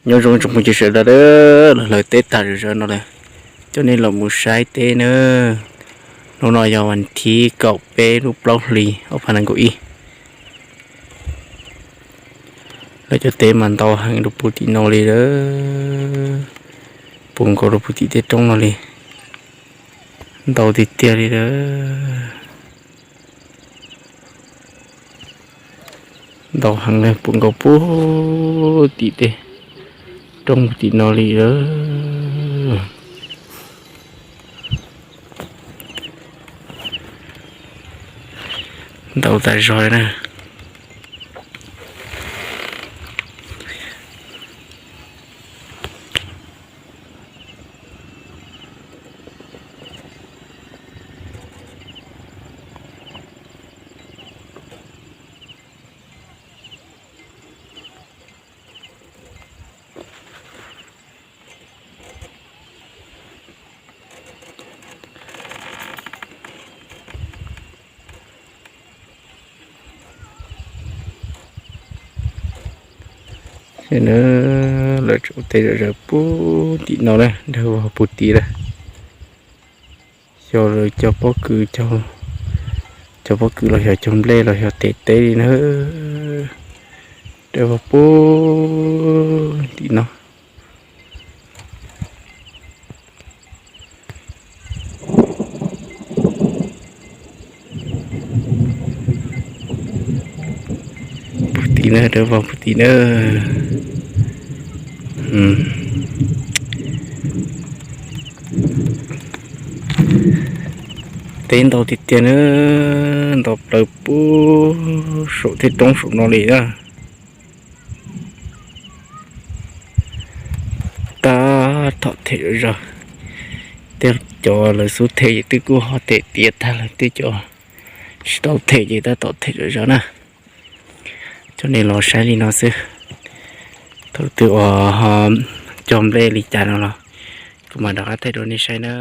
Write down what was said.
Nyob zoo tsoom phooj ywg sawv daws, los hlawv teb tag zom zaws no lawm, coj nej los mus saib teb na. Hnub no yog vas thib kaum peb lub plaub hlis ob phav nees nkaum ib. Lawv cov teb mas ntau heev rau puag tim no li lawm, puag nkaus rau puag tim tej roob no li, ntau tiag tiag li lawm. Ntau heev li, puag nkaus puag tim tej roob tim no li lawm. Ntau tas zog na. Lawv tseem ua teb zom zaws puag tim no na, dawb vog puag tid lawm. Xyov lawv cog pob kws, cog pob kws los xyov cog nplej los xyov tes teb li na. Dawb vog puag tim no. Puag tim na, dawb vog puag tim na. Teb ntau tiag tiag na, ntau plaws puag saum tej roob saum no li na. Tab tom them zom zaws, tej cov lawv xub them ces twb kuj ho them tiav tag lawm, tej cov tsis tau them ces tab tom them zom zaws na. Coj nej los saib li no xwb, thaum twg uas ho cog nplej li cas no los kuv mam rov qab thaij rau nej saib na.